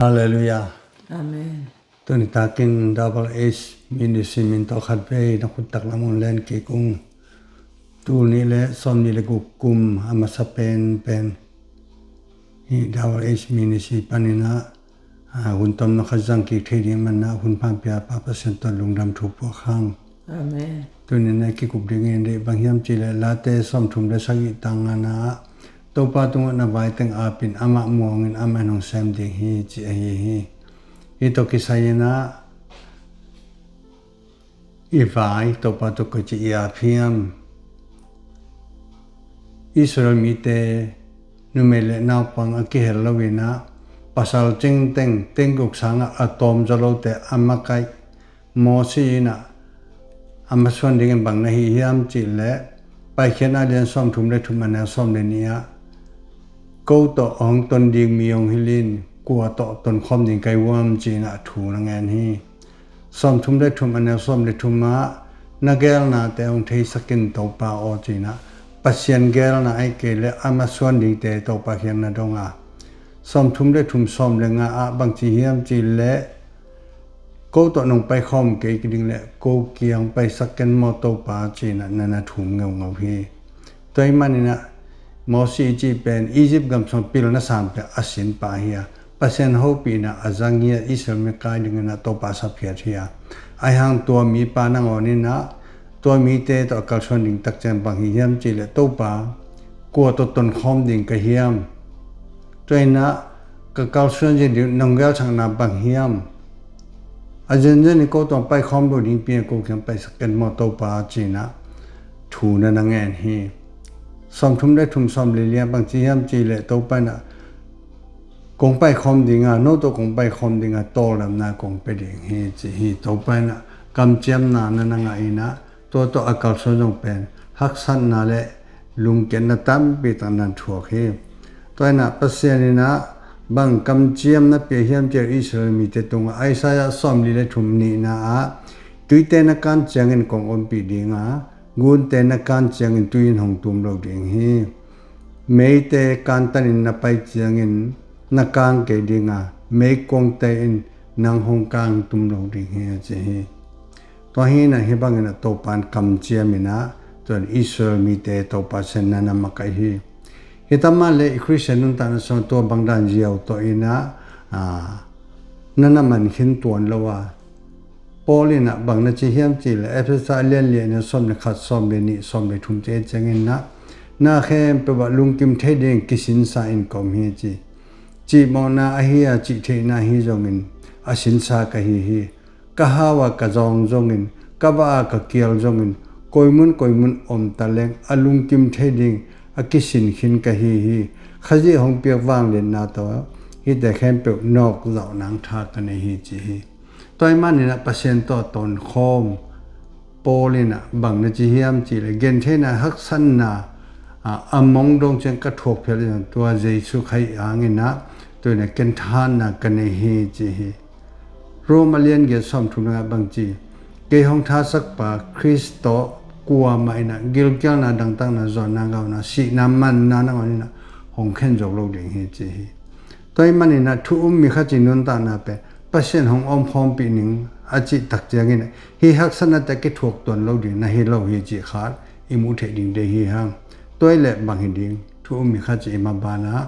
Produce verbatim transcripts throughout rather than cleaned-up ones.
Halleluiah. Amen. Tuni takin Double H Ministry min tawh khat vei na khut taklam un len kik ung. Tul nih le sawm nih le guk kum a masa pen pen hi Double H Ministry panin ah, a, hun tom na khat zang kik thei ding manah hun phan pia pa Pasian tawh lungdam thu puak hang. Amen. Tuni na kikup dingin deih bang hiam cih leh Late sawmthum le sagih tang ngana ah Topa tungah na vai teng apin amah muangin amah in hong sem ding hi ci ahi hi. Hih tawh kisai in ah i vai Topa tawh koi ci i ap hiam? Israel mite numei le naupang a kihel lo in ah pasal cingteng teng guk sangah a tawm zaw lote a makaih Mosi in ah a masuan dingin bang na hi hiam cih leh Paikhiatna lian sawmthum le thum a neu sawm le nih ah ko tawh a hong ton ding mi hong hilh in kua tawh tonkhawm ding ka hi hiam ci-in ah thu na ngen hi. Sawmthum le thum a neu sawm le thum ah na geelnate hong theisak in Topa aw ci-in ah Pasian geelna ahih kei leh a masuan dingte Topa kiang na dong a, sawmthum le thum sawm le nga ah bang ci hiam cih leh ko tawh nong paikhawm kei ding leh ko kiang paisak ken maw Topa ci-in ah na na thum ngeungeu hi. Tua ahih manin ah Mosi i cih pen Egypt gam sung pilna san peuh a sin pa hi a, Pasian hopihna a zang hi a, Israel mi kai dingin ah Topa sapkhiat hi a. Ahi hang tua mipa nangawn in ah tua mite tawh a kalsuan ding takciang bang hi hiam cih leh Topa kua tawh tonkhawm ding ka hiam? Tua in ah ka kalsuan zia ding nong geelsakna bang hiam? A zenzen in ko tawh paikhawm lo ding pi a ko kiang paisak ken maw Topa ci-in ah thu na na ngen hi. Sawmthum le thum sawm le li ah bang ci hiam cih leh Topa in ah kong paikhawm ding a, no tawh kong paikhawm ding a, tawldamna kong pia ding hi ci hi. Topa in ah kamciamna na na ngah in ah tua tawh a kalsuan zong pen haksatna le lungkiatna tampi tak na thuak hi. Tua in ah Pasian in ah bang kamciam na pia hiam cih leh Israel mite tungah Isaiah sawmli le thum nihna ah tuite na kan ciangin kong ompih ding a, gunte na kan ciangin tui in hong tum lo ding hi. Meite kantanin na pai ciangin na kang kei ding a, meikuangte in nang hong kang tum lo ding hi a ci hi. Tua hi in ah hih bangin ah Topa in kamciam in ah tua in Israel mite Topa siangtho na makaih hi. Hi ta mah leh i Khristian nuntakna sungah tua bang dan ziau tawh in ah, aa, na na man khin tuan lo a, Paul in ah bang na ci hiam cih leh Efesa a lian li a neu sawm le khat, sawm le nih, sawm le thum ci ciangin ah na khempeuh ah lungkim thei dingin kisinsa in ka om hi ci. Cihmawhna ahi a, cihtheihna ahi zongin a sinsa ka hi hi. Ka hau a ka zawng zongin, ka vah a ka kial zongin, koimun koimun om ta leng a lungkim thei ding a kisin khin ka hi hi. Khazih hong piak vangliatna tawh hihte khempeuh nawk zawh nang tha ka nei hi ci hi. Tua ahih manin ah Pasian tawh tonkhawm Paul in ah bang na ci hiam cih leh gentheihna haksatna, a, a mong dong ciang ka thuak phial in tua Jesu Khrih hangin ah tua in ah ken thahatna ka nei hi ci hi. Rome a lian giat sawmthum le nga bang ci, kei hong thahatsak pa Khrist tawh kuamah in ah gilkialna, dangtakna, zawnna, gauna, sihna, manna nangawn in ah hong khen zo lo ding hi ci hi. Tua ahih manin ah thu um mi khat i nuntakna pen Pasian hong omkhawmpih ning a cih tak ciangin ah hih haksatnate kithuak tuan lo ding na hi lo hi cih khat i muh theih ding deih hi hang. Tua ahih leh bang hi ding, thu um mi khat i maban ah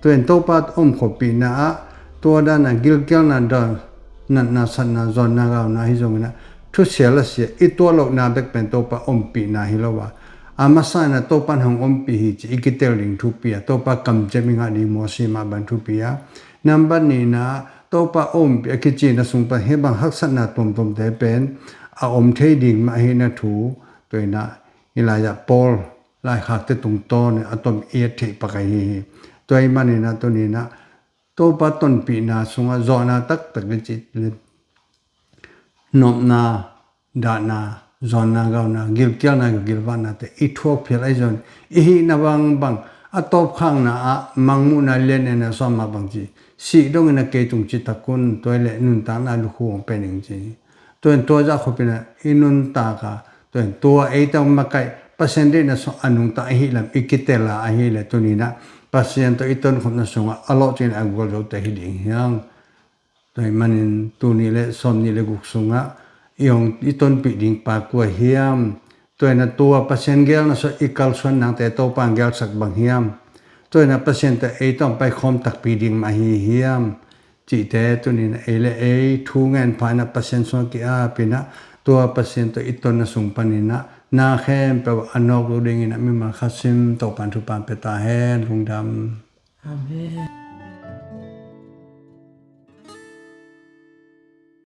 tua in Topa omkhuapihna ah tua dan a gilkialna, dan natna, satna, zawnna, gauna ahi zongin ah thusia lasia i tuah lohna bek pen Topa ompihna hi lo a, a masa in ah Topa in hong ompih hi ci i kitel ding thupi a, Topa kamciam i ngah ding Mosi mah bang thupi a, nambat nihna ah Topa ompih a kici na sung pan hih bang haksatna tuamtuamte pen a om thei ding mah ahihna thu tua in ah hih lai-ah Paul laikhakte tungtawn in a tom i et theih pak ahi hi. Tua ahih manin ah tuni in ah Topa tonpihna sungah zawhna taktak le cih le nopna, dahna, zawnna, gauna, gilkialna, gilvahnate i thuak phial ahi zongin i hihna bangbang a tawpkhakna ah Mangmuhna lian nih a neu sawm ah bang ci, sih dongin a kei tung ci tak un, tua ahih leh nuntakna lukhu hong pia ning ci hi. Tua in tua zah khop in ah i nuntak a, tua in tua eite hong makaih Pasian deihna sungah a nungta ahih lam i kitel a ahih leh tuni in ah Pasian tawh i tonkhopna sungah a lawhcing in a gualzote hi ding hi hang. Tua ahih manin tuni le sawmnih le guk sungah i hong i tonpih ding pa kua hiam? Tua in a tua Pasian geelna sua i kalsuan nangte Topa in geelsak bang hiam? Tua in a Pasian tawh ei tawh paikhawm takpi ding mah hi hiam? Cihte tuni in a ei le ei thu ngen pha in a Pasian sungah ki-ap in a tua Pasian tawh i tonna sung panin a na khempeuh a nawk lo dingin a mimal khat sim Topa in thupha pia ta hen. Lungdam. Amen.